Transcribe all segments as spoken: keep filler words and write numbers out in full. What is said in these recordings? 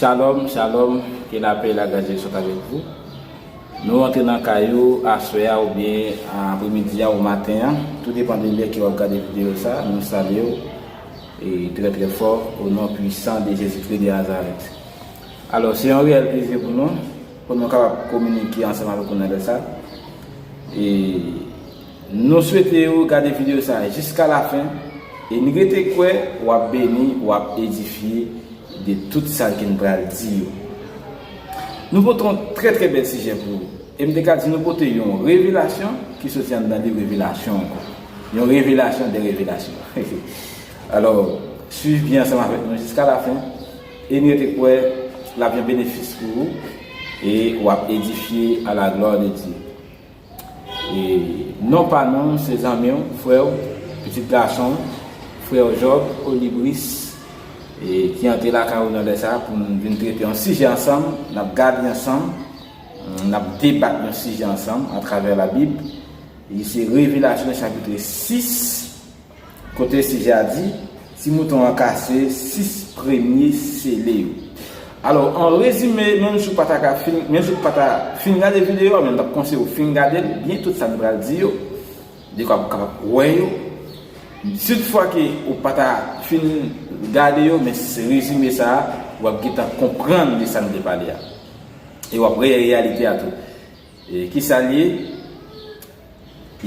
Shalom, shalom, ke lapè e lagras de Dieu soit avec vous. Nou rantre nan kay ou aswè a oubyen apremidi a ou maten an, tou depann de lè ke w ap gade videyo sa, nou salye w e trè trè fò o non pwisan de Jezikri de Nazarèt. Alò, se yon reyèl plezi pou nou, pou nou kapab kominike ansanm avèk ou nan lè sa. E nou swete ou gade videyo sa jiska lafen e n rete kwè w ap beni, w ap edifye de tout sa ke n pral di yo. Nou pote yon trè trè bèl sijè pou ou. E m te ka di nou pote yon revelasyon ki soti anndan liv Revelasyon ankò. Yon revelasyon de revelasyon. Alò, swiv byen ansanm avèk nou jiska lafen e n rete kwè l ap yon benefis pou ou e w ap edifye à la gloire de Dieu. E non pa non, se zanmi w, frè w, pitit gason w, frè w Job Olibris, e ki antre lakay ou nan lè sa a pou n vin trete yon sijè ansanm, n ap gade ansanm, n ap debat yon sijè ansanm atravè Labib. E se Revelasyon chapit sis, kote sijè a di, Ti mouton an kase sis premye sele yo. Alò, an rezime, menm si w pa ta ka fin, menm si w pa ta fin gade videyo a, men m t ap konseye w fin gade l byen, tout sa n pral di yo, de w kapab wè yo. Si toutfwa ke ou pa ta fin gade yo, men se rezime sa a, w ap gentan konprann de sa n te pale a. E w ap wè reyalite a tou. E kisa l ye?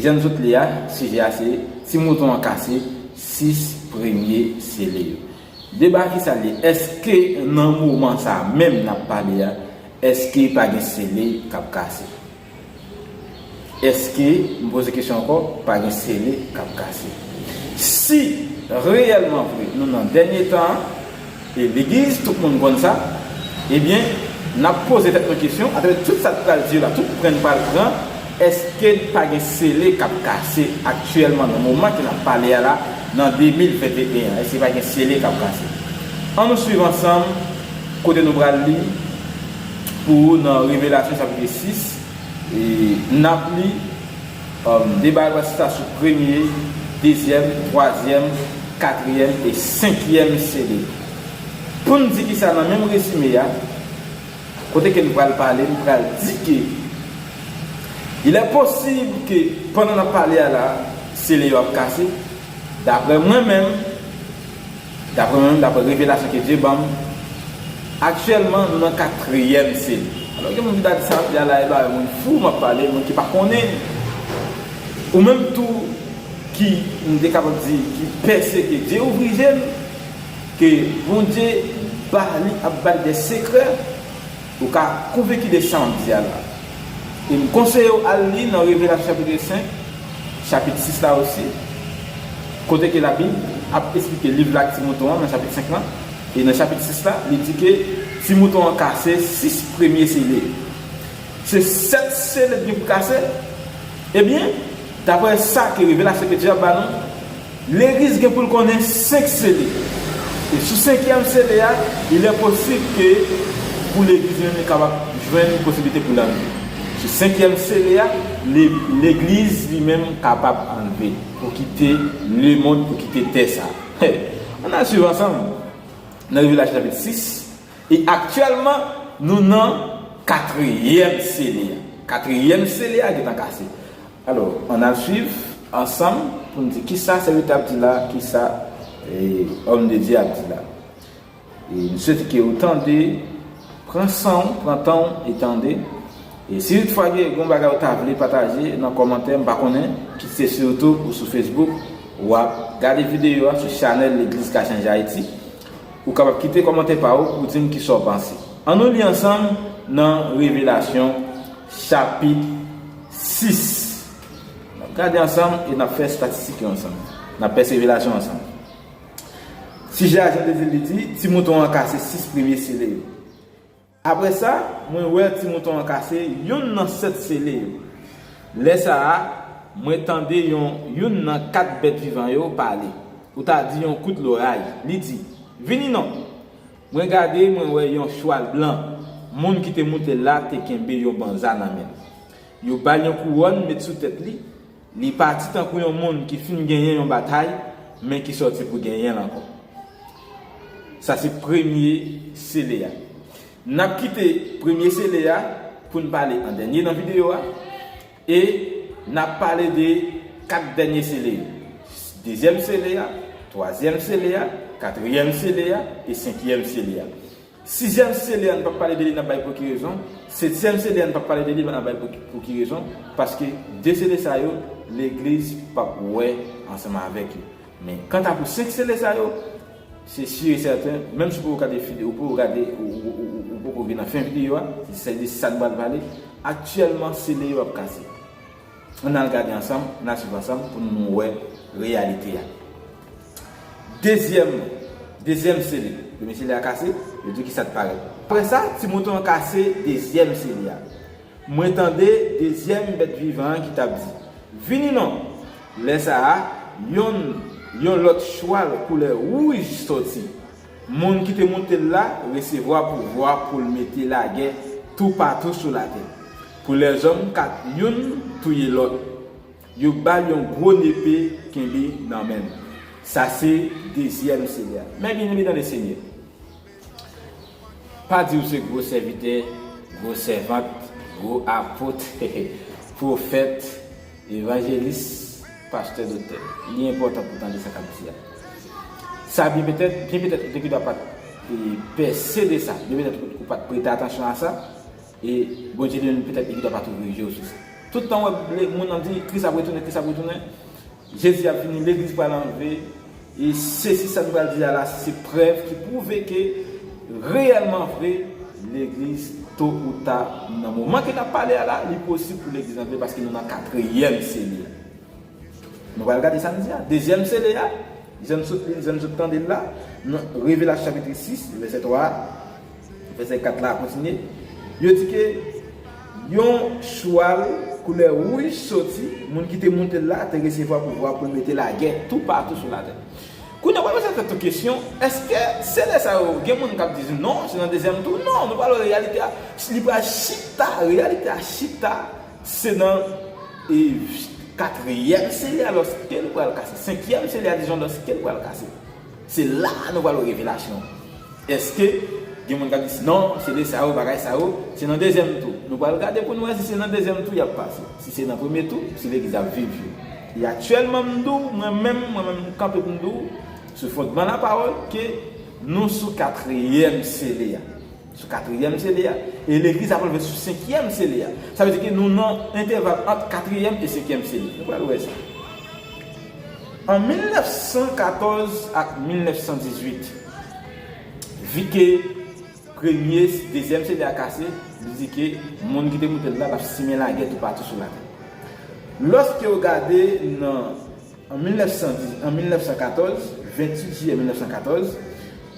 Jan n sot li a, sijè a se, Ti mouton an kase sis premye sele yo. Deba a kisa l ye? Èske nan moman sa a menm n ap pale a, èske pa gen sele k ap kase? Èske, m poze kesyon ankò, pa gen sele k ap kase? Si reyèlman vre, nou nan dènye tan an, e legliz, tout moun konn sa, ebyen, n ap poze tèt nou kesyon, atravè tout sa k pral di yo la, tout pwen n pral pran, èske pa gen sele k ap kase aktyèlman, nan moman ke n ap pale a la, nan de mil venteyen an? Èske pa gen sele k ap kase? Ann nou swiv ansanm, kote nou pral li, pou ou nan Revelasyon chapit sis, e n ap li, um, deba yo pral chita sou premye, dezyèm, twazyèm, katriyèm e senkyèm sele. Pou n di kisa nan menm rezime a, kote ke n pral pale, n pral di ke il est possible ke pandan n ap pale a la, sele yo ap kase. Daprè mwen menm, daprè mwen menm, daprè revelasyon ke Dye ban m, aktyèlman, nou nan katriyèm sele. Alò, gen moun ki ta di sa m ap di a la, e ba moun fou m ap pale, moun ki pa konnen. Ou menm tou, ki, m te kapab di, ki pèse ke Dye ouvri je l, ke Bondye ba li, ap ba l de sekrè, ou ka konvenki de sa m ap di a la. E m konseye w al li nan Revelasyon chapit senk, chapit sis la osi, kote ke Labib ap esplike liv la ak ti mouton an nan chapit senk lan. E nan chapit sis la, li di ke ti mouton an kase sis premye sele. Se sèt sele ki gen pou kase. Ebyen, daprè sa ke revelasyon ke Dye ap ba nou, legliz gen pou l konnen senk sele. E sou senkyèm sele a, il est possible ke pou legliz li menm li kapab jwenn posiblite pou l anlve. Sou senkyèm sele a, le-, legliz li menm kapab anlve pou kite lemonn, pou kite tè sa. Ann al swiv ansanm nan Revelasyon chapit sis. E aktyèlman, nou nan katriyèm sele a. Katriyèm sele a gentan kase. Alò, ann al swiv ansanm pou n di kisa sèvitè ap di la, kisa, e, òm de Dye ap di la. E m swete ke ou tande, pran san w, pran tan w e tande. E si toutfwa gen yon bagay ou ta vle pataje nan kòmantè, m pa konnen, kit se sou YouTube ou sou Facebook, w ap gade videyo a sou chanèl Legliz Ka Chanje Ayiti. Ou kapab kite kòmantè pa ou pou di m kisa w panse. Ann nou li ansanm nan Revelasyon chapit sis. N ap gade ansanm e n ap fè estatistik yo ansanm. N ap pèse revelasyon ansanm. Sijè a, jan m te di l, li di, ti mouton an kase sis premye sele yo. Apre sa, mwen wè ti mouton an kase youn nan sèt sele yo. Lè sa a, mwen tande yon, youn nan kat bèt vivan yo pale, ou ta di yon kout loray. Li di, "Vini non!" Mwen gade, mwen wè yon chwal blan. Moun ki te moute l la te kenbe yon banza nan men l. Yo ba l yon kouwòn met sou tèt li. Li pati tankou yon moun ki fin genyen yon batay, men ki sòti pou genyen l ankò. Sa se premye sele a. N ap kite premye sele a pou n pale an dènye nan videyo a. E n ap pale de kat dènye sele yo. Dezyèm sele a, twazyèm sele a, katriyèm sele a e senkyèm sele a. Sizyèm sele a, n p ap pale de li, n ap bay pou ki rezon. Setyèm sele a, n p ap pale de li, n ap bay pou ki, pou ki rezon. Paske de sele sa yo, legliz p ap wè ansanm avèk yo. Men kanta pou senk sele sa yo, se si e sèten, menm si w poko gade videyo, ou poko gade, ou, ou, ou, ou, ou poko vin nan fen videyo a, se de sa n pral pale. Aktyèlman, sele yo ap kase. Ann al gade ansanm, ann al swiv ansanm pou nou wè reyalite a. Dezyèm, dezyèm sele. Premye sele a kase, yo di ki sa t parèt. Apre sa, ti mouton an kase dezyèm sele a. Mwen tande dezyèm bèt vivan an ki t ap di, "Vini non!" Lè sa a, yon, yon lòt chwal koulè wouj sòti. Moun ki te moute l la resevwa pouvwa pou l mete lagè toupatou sou latè, pou lèzòm kat youn touye lòt. Yo ba l yon gwo nepe kenbe nan men l. Sa se dezyèm sele a. Men byeneme nan Lesenyè, pa di w se gwo sèvitè, gwo sèvant, gwo apot, pwofèt, evanjelis, pastè, doktè. Li enpòtan pou w tande sa k ap di a. Sa byen petèt, byen petèt ou te gendwa pa t, e, pèse de sa. Byen petèt ou, ou pa t prete atansyon a sa. E Bondye li menm petèt li gendwa pa t ouvri je w sou sa. Tout tan w ap, moun nan di, "Kris ap retounen, Kris ap retounen." Jezi ap vini, legliz pral anlve. E se, se sa nou pral di a la, se prèv ki pwouve ke reyèlman vre, legliz to ou ta, nan moman ke n ap pale a la, li posib pou legliz anlve paske nou nan katriyèm sele. Nou pral gade sa n di a. Dezyèm sele a, jan n sot li, jan n sot tande l la, nan Revelasyon chapit sis, vèsè twa a, vèsè kat la kontinye. Yo di ke yon chwal koulè wouj soti, moun ki te moute l la te resevwa pouvwa pou l mete lagè toupatou sou latè. Kounye a, w ap fè tèt ou kesyon, èske sele sa yo, gen moun k ap di non, se nan dezyèm tou? Non, nou pral wè reyalite a, li pral chita, reyalite a chita, se nan, e, katriyèm sele a lòske l pral kase, senkyèm sele a, dizon, lòske l pral kase. Se la a nou pral wè revelasyon. Èske gen moun k ap di, "Non, sele sa yo, bagay sa yo, se nan dezyèm tou"? Nou pral gade pou n wè si se nan dezyèm tou y ap pase. Si se nan premye tou, si legliz ap viv yo. E aktyèlman, m di w, mwen menm, mwen menm, m kanpe pou m di w, sou fondman lapawòl, ke nou sou katriyèm sele a. Sou katriyèm sele a. E legliz ap anlve sou senkyèm sele a. Sa vle di ke nou nan entèval ant katriyèm e senkyèm sele. Nou pral wè sa. An mil nèf san katòz ak mil nèf san dizuit, vi ke premye, dezyèm sele a kase, li di ke moun ki te moute l la, l ap simen lagè toupatou sou latè. Lòske w gade nan, an mil nèf san dix, an mil nèf san katòz, venntuit jiyè mil nèf san katòz,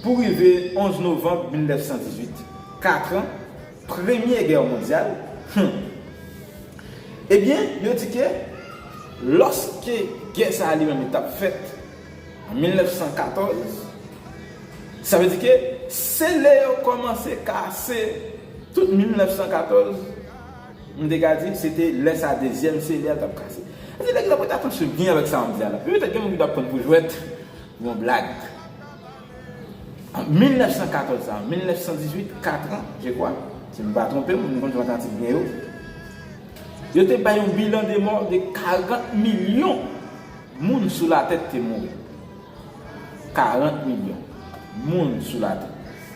pou rive onz novanm mil nèf san dizuit, kat an, Premye Gè Mondyal, hmm, ebyen, yo di ke lòske gè sa a li menm li t ap fèt an mil nèf san katòz, sa vle di ke sele yo kòmanse kase tout mil nèf san katòz, m te ka di, se te lè sa dezyèm sele a t ap kase. Sa vle di, nèg yo prete atansyon byen avèk sa m di a la. Petèt gen moun ki t ap pran pou jwèt, pou yon blag. An mil nèf san katòz sa, mil nèf san dizuit, kat an, je kwa, si m pa twonpe m, m konn jan atlantik gen yo. Yo te bay yon bilan de mò de karant milyon moun sou latè te mouri. Karant milyon moun sou latè.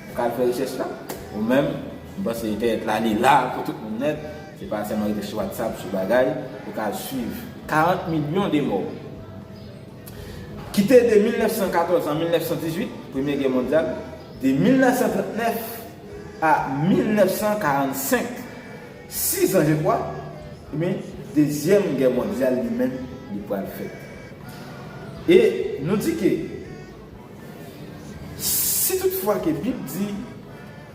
Ou ka al fè rechèch la, ou menm, m panse entènèt la, li la pou tout moun nèt. Se pa sèlman rete sou WhatsApp, sou bagay, ou ka al swiv. Karant milyon de mò. Ki te de mil nèf san katòz a mil nèf san dizuit, Premye Gè Mondyal, de mil nèf san trannèf a mil nèf san karannsenk, sis an, je kwa, ebyen, Dezyèm Gè Mondyal li menm, li pral fèt. E nou di ke, si toutfwa ke Bib di,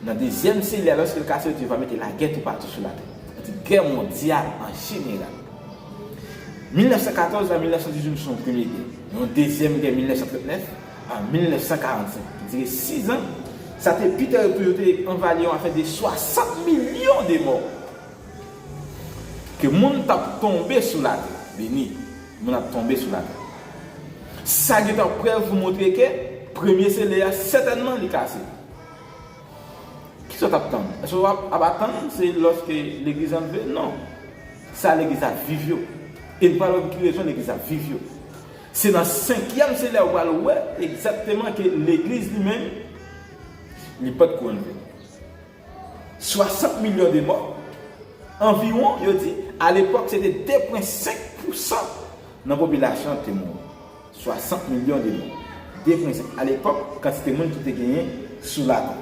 nan dezyèm sele a, lòske l kase, Bondye va mete lagè toupatou sou latè. Sa vle di gè mondyal an jeneral. Mil nèf san katòz a mil nèf san dizuit, se yon premye gè. Yon dezyèm gè, mil nèf san trannèf a mil nèf san karannsenk, ki dire sis an. Sa te pi tèrib toujou, te anvayi yon afè de swasant milyon de mò. Ke moun t ap tonbe sou latè. Beni. Moun ap tonbe sou latè. Sa gentan prèv pou montre ke premye sele a, sètènman, li kase. Sa w t ap tann? Èske w ap, ap atann se lòske legliz anlve? Non. Sa legliz ap viv yo. E n pral wè pou ki rezon legliz ap viv yo. Se nan senkyèm seri a ou pral wè egzakteman ke legliz li menm, li pa t ko anlve. Swasant milyon de mò, anviwon, yo di, alepòk, se te de pwen senk pousan nan popilasyon an te mouri. Swasant milyon de mò. De pwen senk. Alepòk, kantite moun ki te genyen sou latè.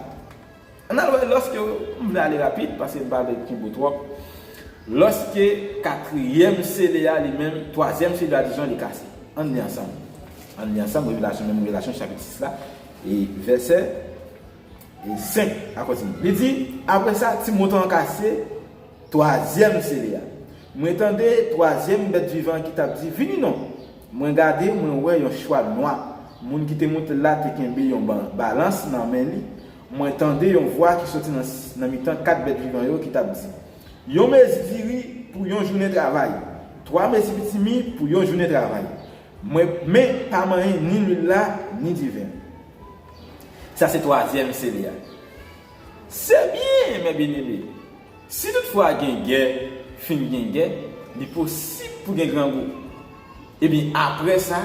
Ann al wè lòske, m vle ale rapid, paske m pa vle kenbe w twòp. Lòske katriyèm sele a li menm, twazyèm sele a, dizon, li kase. Ann li ansanm. Ann li ansanm, Revelasyon, menm Revelasyon, chapit sis la, e vèsè e senk a kontinye. Li di, apre sa, ti mouton an kase twazyèm sele a. Mwen tande twazyèm bèt vivan an ki t ap di, vini non. Mwen gade, mwen wè yon chwal nwa. Moun ki te moute l la te kenbe yon ba-, balans nan men li. Mwen tande yon vwa ki soti nan, nan mitan kat bèt vivan yo ki t ap di, yon mezi diri pou yon jounen travay, twa mezi pitimi pou yon jounen travay. Mwen, men pa manyen ni lwil la, ni diven. Sa se twazyèm sele a. Se byen, mè byeneme. Si toutfwa gen gè, fin gen gè, li posib pou gen grangou. Ebyen, apre sa,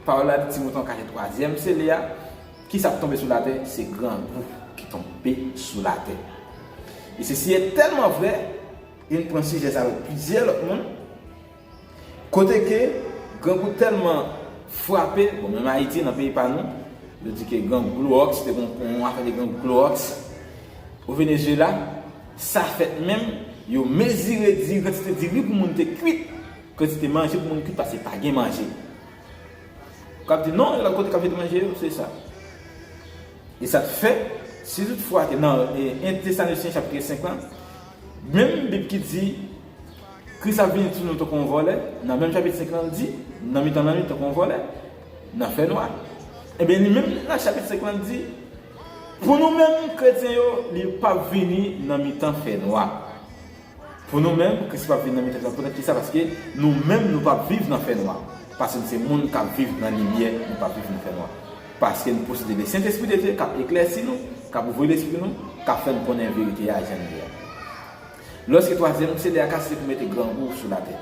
pawòl la di ti mouton kase twazyèm sele a, ki sa k tonbe sou latè? Se grangou ki tonbe sou latè. E sesi e tèlman vrè, e n pran sijè sa avèk plizyè lòt moun, kote ke grangou tèlman frape, bon, menm Ayiti, nan peyi pa nou, yo di ke grangou klowòks, te gon, gon afè de grangou klowòks. O Venezuela, sa fèt menm, yo mezire di, kantite diri pou moun te kwit, kantite manje pou moun kwit, paske pa gen manje. K ap di, non, e lòt kote k ap jete manje yo, se sa. E sa t fè, si toutfwa ke nan, e, en Tesalonichen chapit senk lan, menm Bib ki di, Kris ap vini sou nou tankou yon vòlè, nan menm chapit senk lan, l di, nan mitan lannwit tankou yon vòlè, nan fènwa. Ebyen, li menm nan chapit senk lan, l di, pou nou menm, kretyen yo, li p ap vini nan mitan fènwa. Pou nou menm, Kris p ap vin nan mitan fènwa. Poutèt ki sa? Paske nou menm, nou p ap viv nan fènwa. Paske nou se moun k ap viv nan limyè, nou p ap viv nan fènwa. Paske nou posede Lesentespri de Dye k ap eklèsi nou, k ap ouvri lespri nou, k ap fè n konnen verite a jan l ye a. Lòske twazyèm sele a kase, se pou mete grangou sou latè.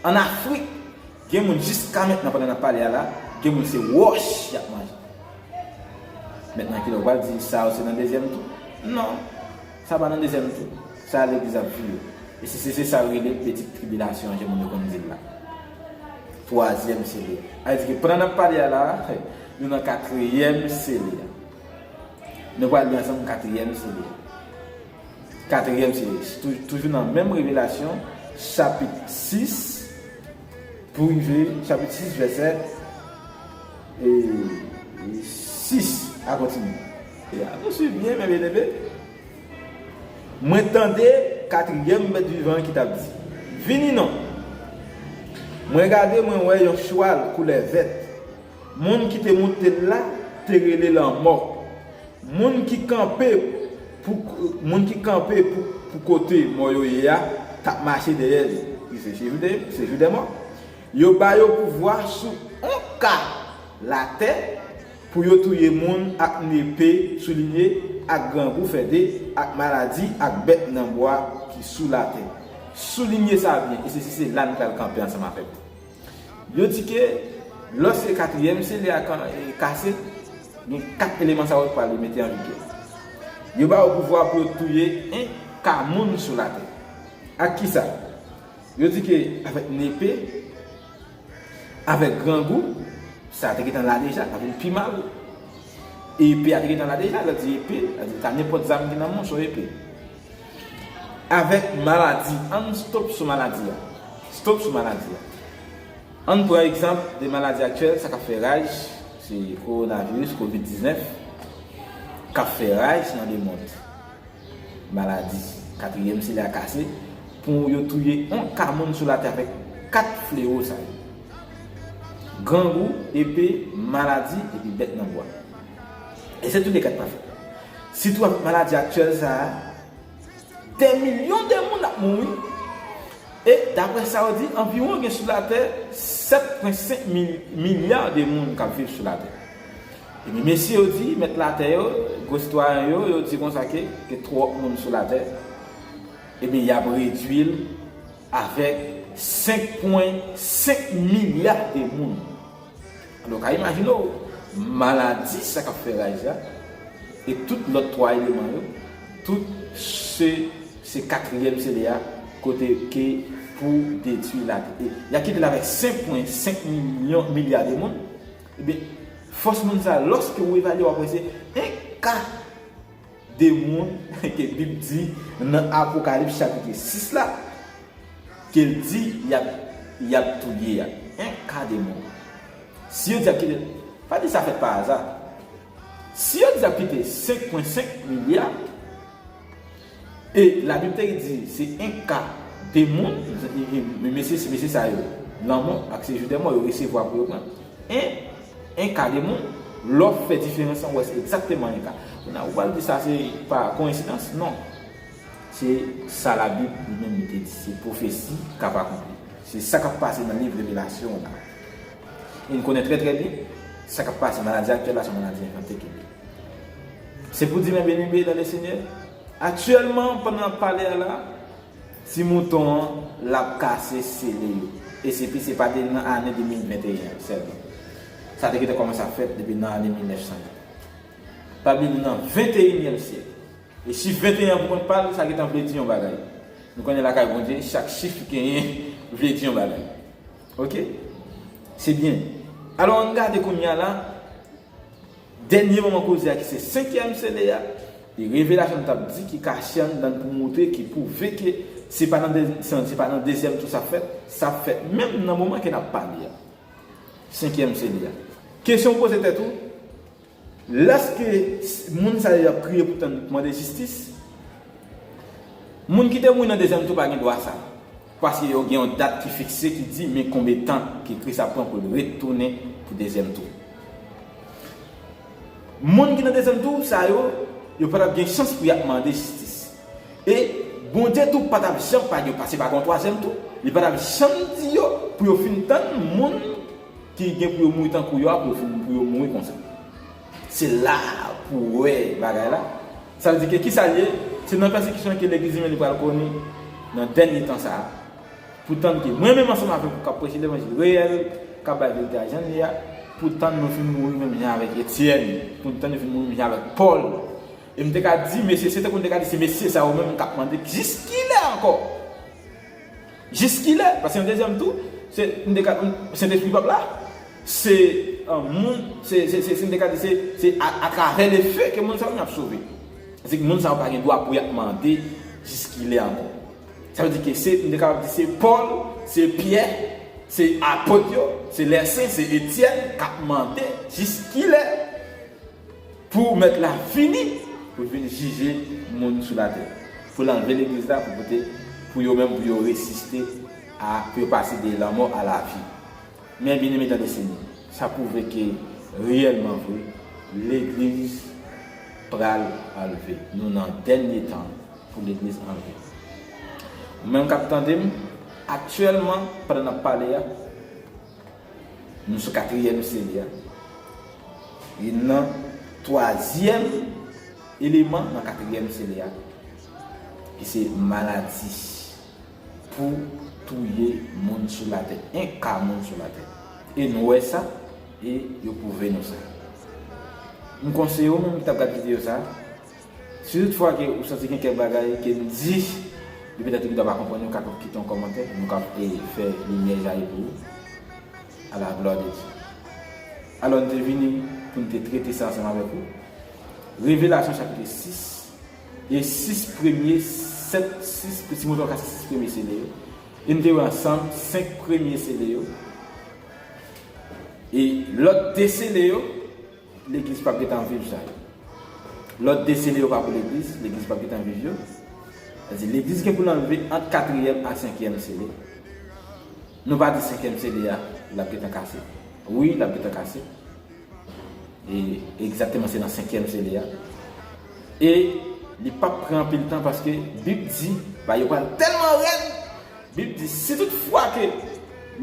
Ann Afrik, gen moun jiska mentnan, pandan n ap pale a la, gen moun se wòch y ap manje. Mentnan, kilè w pral di sa yo se nan dezyèm tou? Non, sa pa nan dezyèm tou. Sa legliz ap viv yo. E se, se, se sa yo rele pitit tribilasyon an, jan moun yo konn di l la. Twazyèm sele. A vle di ke pandan n ap pale a la, nou nan katriyèm sele a. Nou pral li ansanm katriyèm sele a. Katriyèm sele. Tou-, toujou nan menm Revelasyon, chapit sis, pou rive chapit sis, vèsè, e, sis a kontinye. E a, nou swiv byen, men byeneme. Mwen tande katriyèm bèt vivan an ki t ap di, vini non. Mwen gade, mwen wè yon chwal koulè vèt. Moun ki te moute l la te rele Lanmò. Moun ki kanpe pou, moun ki kanpe pou, pou kote mò yo ye a, t ap mache dèyè li. Ki se sejou de, sejou dè mò. Yo ba yo pouvwa sou on ka latè pou yo touye moun ak nepe soulinye, ak grangou fè de, ak maladi, ak bèt nan bwa ki sou latè. Soulinye sa byen, e se, se, se la n pral kanpe ansanm avèk ou. Yo di ke lòske katriyèm sele a kan-, e, kase, gen kat eleman sa yo pral mete an vigè. Yo ba yo pouvwa pou yo touye en ka moun sou latè. Ak kisa? Yo di ke avèk nepe, avèk grangou, sa te gentan la deja, l ap vin pi mal. Epe a te gentan la deja, lè di epe, sa di ta nenpòt zam ki nan men w, se yon epe. Avèk maladi, ann stop sou maladi a. Stop sou maladi a. Ann pran egzanp de maladi aktyèl, sa k ap fè raj, se kowonaviris, kovid diznèf, k ap fè raj nan lemonn. Maladi, katriyèm sele a kase, pou yo touye on ka moun sou latè avèk kat flewo sa yo. Grangou, epe, maladi, epi bèt nan bwa. E se tou de kat pa fèt. Sitou avèk maladi aktyèl sa a, dè milyon de moun ap mouri. E, daprè sa yo di, anviwon gen sou latè sèt pwen senk mil milya de moun k ap viv sou latè. Epi mesye yo di, mèt latè yo, Gwo sitwayen yo, yo di konsa ke gen twòp moun sou latè, ebyen, y ap redwi l avèk senk pwen senk milya de moun. Alò, w ka imajine w, maladi sa k ap fè raj la, e tout lòt twa eleman yo, tout se, se katriyèm sele a, kote ke pou detwi latè. E y a kite l avèk senk pwen senk milyon, milya de moun. Ebyen, fòs moun sa, lòske w evalye, w ap wè se en ka de moun ke Bib di nan Apokalips chapit sis la, ke l di y ap, y ap touye a. En ka de moun. Si yo di y ap kite, pa di sa fèt pa aza. Si yo di y ap kite senk pwen senk milya, e Labib te di se en ka de moun, e, e, mesye, mesye sa yo, lanmò ak sejou dè mò, yo resevwa pou yo pran. En, en ka de moun, lè w fè diferans lan, w wè se egzakteman en ka. Kounye a, ou pral di sa se pa koyensidans? Non. Se sa Labib li menm li te di. Se pwofesi k ap akonpli. Se sa k ap pase nan liv Revelasyon an la. E n konnen trè, trè byen, sa k ap pase, maladi aktyèl la, se yon maladi enfante ke li ye. Se pou di, men byeneme dan le Senyè, aktyèlman, pandan n ap pale a la, ti mouton an, l ap kase sele yo. E se pi, se pa te nan ane de mil venteyen an sèlman. Sa te gentan kòmanse ap fèt depi nan ane mil nèf san yo. Pa bliye, nou nan venteyinyèm syèk. E chif venteyen an, pou kont pa l, sa gentan vle di yon bagay. Nou konnen lakay Bondye, chak chif genyen vle di yon bagay. Oke? Se byen. Alò, ann gade kounye a la, dènye moman koze a ki se senkyèm sele a, e revelasyon nou t ap di ki kache anndan l pou montre, ki pwouve ke se pa nan de-, se, se pa nan dezyèm tou sa fèt, sa fèt menm nan moman ke n ap pale a. Senkyèm sele a. Kesyon w poze tèt ou, lèske s-, moun sa yo ap kriye pou tann, pou mande jistis? Moun ki te mouri nan dezyèm tou pa gen dwa sa. Paske yo gen yon dat ki fikse ki di men konbyen tan ke Kris ap pran pou l retounen pou dezyèm tou. Moun ki nan dezyèm tou sa yo, yo pa t ap gen chans pou y ap mande jistis. E Bondye tou pa t ap janm, pa gen, pase pa gen yon twazyèm tou, li pa t ap janm di yo pou yo fin tann moun ki gen pou yo mouri tankou yo a, pou yo fin, pou yo mouri konsa. Se la pou w wè bagay la. Sa vle di ke kisa l ye? Se nan pèsekisyon ke legliz li menm li pral konnen nan dènye tan sa a. Pou tann ke mwen menm ansanm avèk ou k ap preche levanjil reyèl, k ap bay verite a jan l ye a, pou tann nou fin mouri menm jan avèk Etyèn, pou tann nou fin mouri menm jan avèk Pòl. E m te ka di, mesye, se tankou m te ka di, se mesye sa yo menm k ap mande, jiskilè ankò? Jiskilè? Paske nan dezyèm tou, se, m te ka, Sentespri p ap la. Se, euh, moun, se, se, se, se, m te ka di, se, se a, atravè le fe ke moun sa yo ap sove. Se ke moun sa yo pa gen dwa pou y ap mande jiskilè ankò. Sa vle di ke se, m te kapab di se Pòl, se Pyè, se apot yo, se lèsen, se Etyèn k ap mande jiskilè pou Mèt la vini, pou l vin jije moun sou latè. Pou l anlve legliz la, pou pote, pou yo menm, pou yo resisite, a, pou yo pase de lanmò a lavi. Men byeneme dan le Senyè, sa pwouve ke reyèlman vre, legliz pral anlve. Nou nan dènye tan pou legliz anlve. Ou menm k ap tande m, aktyèlman, pandan n ap pale a, nou sou katriyèm sele a. E nan twazyèm eleman nan katriyèm sele a, ki se maladi pou touye moun sou latè, en ka moun sou latè. E nou wè sa, e yo pwouve nou sa. M konseye w menm ki t ap gade videyo sa, si tout fwa ke ou santi gen kèk bagay ke m di, yo petèt ou gen dwa pa konprann yo, ka kite yon kòmantè, nou ka, e, fè limyè jayi pou ou. A la glwa de Dye. Alò, n te vini pou n te trete sa ansanm avèk ou. Revelasyon chapit sis, e sis premye, sèt, sis, si mwen ka se sis premye sele yo. E n te wè ansanm senk premye sele yo. E lòt de sele yo, legliz p ap gentan viv sa yo. Lòt de sele yo pa pou legliz, legliz p ap gentan viv yo. Sa di, legliz gen pou l anlve ant katriyèm ak senkyèm sele. Nou pa di senkyèm sele a, l ap gentan kase. Wi, l ap gentan kase. E egzakteman, se nan senkyèm sele a. E li p ap pran anpil tan paske Bib di, ba yo pral tèlman rèd. Bib di, si tout fwa ke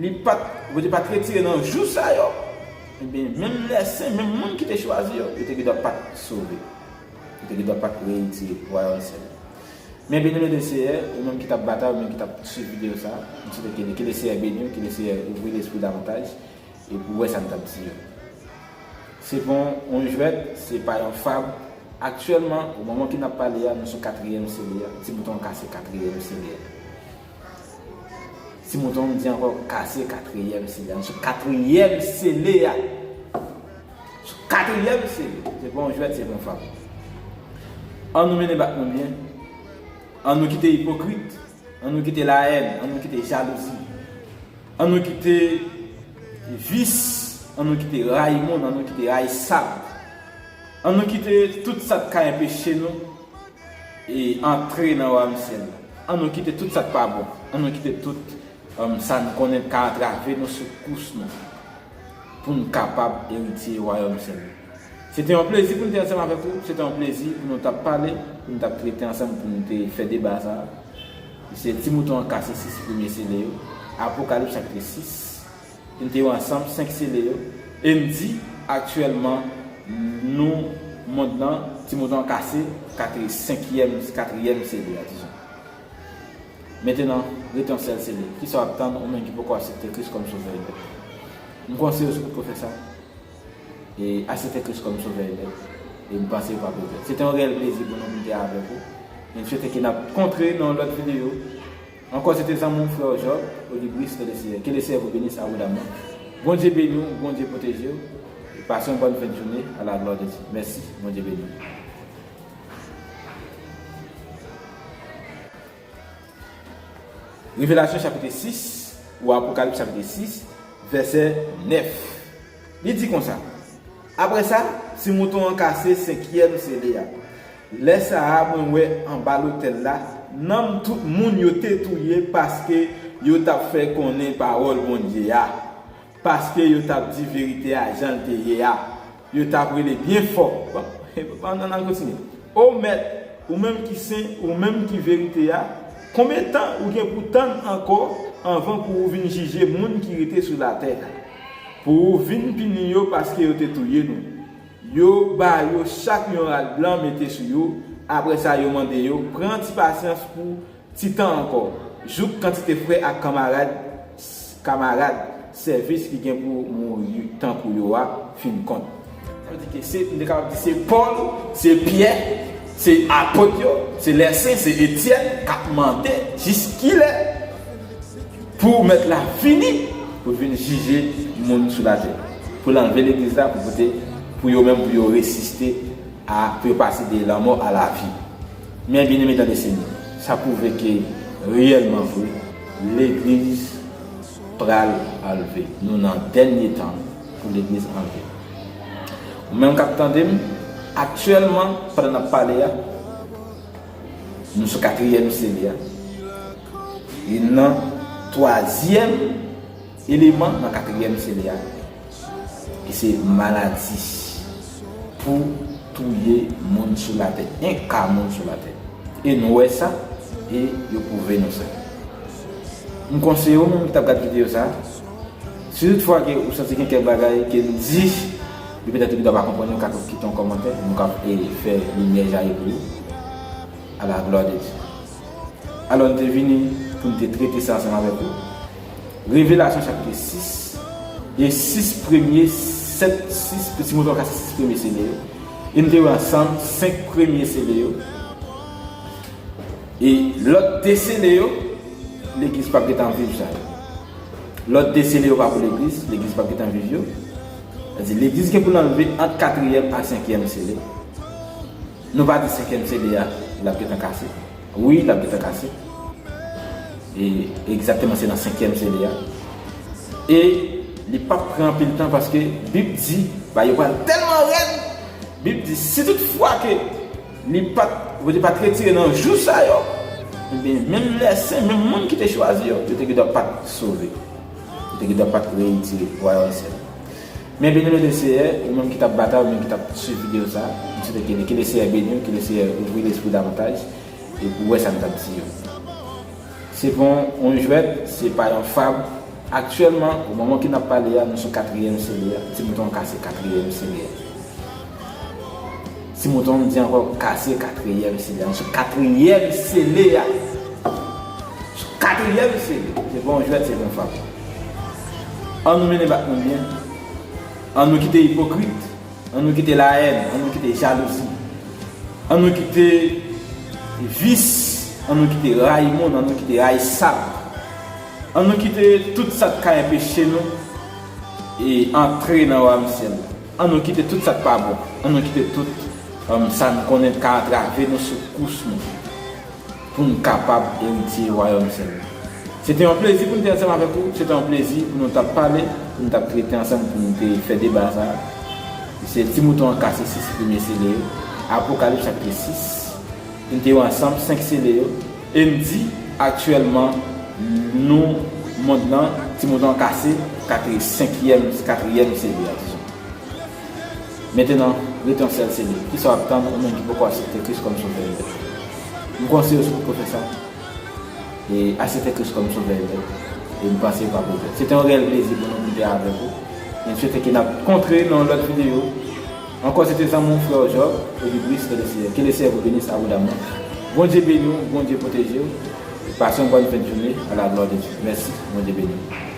li pa t, Bondye pa t retire nan jou sa yo, ebyen, menm lèsen, menm moun ki te chwazi yo, yo te gen dwa pa t sove. Ou te gen dwa pa t reyitire wayòm syèl la. Men byeneme de Seyè, ou menm ki t ap batay, ou menm ki t ap swiv videyo sa, m swete ke, ke Lesenyè beni w, ke Lesenyè ouvri lespri w davantaj, epi w wè sa m t ap di yo. Se pa yon jwèt, se pa yon fab. Aktyèlman, o moman ke n ap pale a, nou sou katriyèm sele a. Ti mouton an kase katriyèm sele a. Ti mouton, m di ankò, kase katriyèm sele a. Nou sou katriyèm sele a. Sou katriyèm sele. Se pa yon jwèt, se pa yon fab. An nou mennen bak nou byen. An nou kite ipokrit. An nou kite lahèn. An nou kite jalouzi. An nou kite vis. An nou kite rayi moun. An nou kite rayisab. An nou kite tout sa k ka enpeche nou e antre nan wayòm syèl la. An nou kite tout sa k pa bon. An nou kite tout, um, sa n konnen k ka antrave nou sou kous nou pou n kapab eritye wayòm syèl la. Se te yon plezi pou n te ansanm avèk ou. Se te yon plezi pou nou t ap pale, pou nou t ap trete ansanm, pou nou te fè deba sa a. Se Ti Mouton an kase sis premye sele yo. Apokalips chapit sis. Nou te yo ansanm, senk sele yo. E m di, aktyèlman, nou, mond lan, Ti Mouton an kase, katre-, senkyèm, katriyèm sele a, dizon. Mentenan, rete yon sèl sele. Kisa w ap tann, ou menm ki poko aksepte Kris kòm Sovè eventyèl? M konseye w sou pou fè sa. E aksepte Kris kòm Sovè eventyèl. E m panse w p ap regrèt. Se te yon reyèl plezi pou nou pou n te avèk ou. E m swete ke n ap kontre nan yon lòt videyo. Ankò, se te zanmi w, frè w Job, Olibris, nan Lesenyè. Ke Lesenyè vous bénisse abondamment. Bondye beni w, Bondye pwoteje w. E pase yon bòn fen de jounen à la gloire de Dieu. Mèsi, Bondye beni w. Revelasyon chapit sis, ou Apokalips chapit sis, vèsè nèf. Li di konsa, apre sa, Ti Mouton an kase senkyèm sele a. Lè sa a, mwen wè anba lotèl la, nanm tout moun yo te touye paske yo t ap fè konnen pawòl Bondye a, paske yo t ap di verite a jan l te ye a. Yo t ap rele byen fò. Bon, ann, ann, ann kontinye. O Mèt, ou menm ki sen, ou menm ki verite a, konbyen tan ou gen pou tann ankò anvan pou ou vin jije moun ki rete sou latè a? Pou ou vin pini yo paske yo te touye nou. Yo ba yo chak yon rad blan mete sou yo. Apre sa, yo mande yo, pran ti pasyans pou ti tan ankò, jouk kantite frè ak kanmarad, kanmarad sèvis ki gen pou mouri tankou yo a fin kont. Sa vle di ke se, nou te kapab di se Pòl, se Pyè, se apot yo, se lèsen, se Etyèn k ap mande jiskilè pou Mèt la vini, pou l vin jije moun sou latè, pou l anlve legliz la, pou pote, pou yo menm, pou yo resisite a, pou yo pase de lanmò a lavi. Men byeneme nan Lesenyè, sa pwouve ke reyèlman vre, legliz pral anlve. Nou nan dènye tan pou legliz anlve. Ou menm k ap tande m, aktyèlman, pandan n ap pale a, nou sou katriyèm sele a. E nan twazyèm eleman nan katriyèm sele a, ki se maladi pou touye moun sou latè, en ka moun sou latè. E nou wè sa, e yo pwouve nou sa. M konseye w menm ki t ap gade videyo sa, si tout fwa ke ou santi gen kèk bagay ke m di, yo petèt ou gen dwa pa konprann, ou ka kite yon kòmantè, nou ka, e, fè limyè jayi pou ou. À la gloire de Dieu. Alò, nou te vini pou nou te trete sa ansanm avèk ou. Revelasyon chapit sis, e sis premye, sèt, sis, Ti Mouton an kase sis premye sele yo. E nou te wè ansanm senk premye sele yo. E lòt de sele yo, legliz p ap gentan viv sa yo. Lòt de sele yo pa pou legliz, legliz p ap gentan viv yo. Sa di, legliz gen pou l anlve ant katriyèm ak senkyèm sele. Nou pa di senkyèm sele a, l ap gentan kase. Wi, l ap gentan kase. E egzakteman, se nan senkyèm sele a. E li p ap pran anpil tan paske Bib di, ba yo pral tèlman rèd. Bib di, si tout fwa ke li pa t, Bondye pa t retire nan jou sa yo, ebyen, menm lèsen, menm moun ki te chwazi yo, yo te gen dwa pa t sove. Yo te gen dwa pa t reyitire wayòm syèl la. Men byeneme de Seyè, ou menm ki t ap batay, ou menm ki t ap swiv videyo sa, m swete ke, ke Lesenyè beni w, ke Lesenyè ouvri lespri w davantaj, e pou w wè sa m t ap di yo. Se pa yon, yon jwèt, se pa yon fab. Aktyèlman, o moman ke n ap pale a, nou sou katriyèm sele a, Ti Mouton an kase katriyèm sele a. Ti mouton, m di ankò, kase katriyèm sele a. Nou sou katriyèm sele a. Sou katriyèm sele. Se pa yon jwèt, se pa yon fab. Ann nou mennen bak nou byen. Ann nou kite ipokrit. Ann nou kite layèn. Ann nou kite jalouzi. Ann nou kite vis. Ann nou kite rayi moun. Ann nou kite rayi sab. Ann nou kite tout sa k ka enpeche nou e antre nan wayòm syèl la. Ann nou kite tout sa k pa bon. Ann nou kite tout um, sa n konnen k ka antrave nou sou kous nou pou n kapab eritye wayòm syèl la. Se te yon plezi pou n te ansanm avèk ou. Se te yon plezi pou nou t ap pale, pou nou t ap trete ansanm, pou nou te fè deba sa a. Se Ti Mouton an kase sis premye sele yo. Apokalips chapit sis. Nou te yo ansanm, senk sele yo. E m di, aktyèlman, nou, mond lan, Ti Mouton an kase, katriyèm, senkyèm, katriyèm sele a, dizon. Mentenan, rete yon sèl sele. Kisa w ap tann, ou menm ki poko aksepte Kris kòm sovè w? M konseye w si w poko fè sa. E aksepte Kris kòm sovè w. E m panse w p ap regrèt. Se te yon reyèl plezi pou nou pou n te avèk ou. E m swete ke n ap kontre nan yon lòt videyo. Ankò, se te zanmi w, frè w Job, Audibris, ke le Seyè, ke le Seyè vous bénisse abondamment. Bondye beni w, Bondye pwoteje w. Pase yon bòn fen de jounen à la gloire de Dieu. Mèsi, Bondye beni w.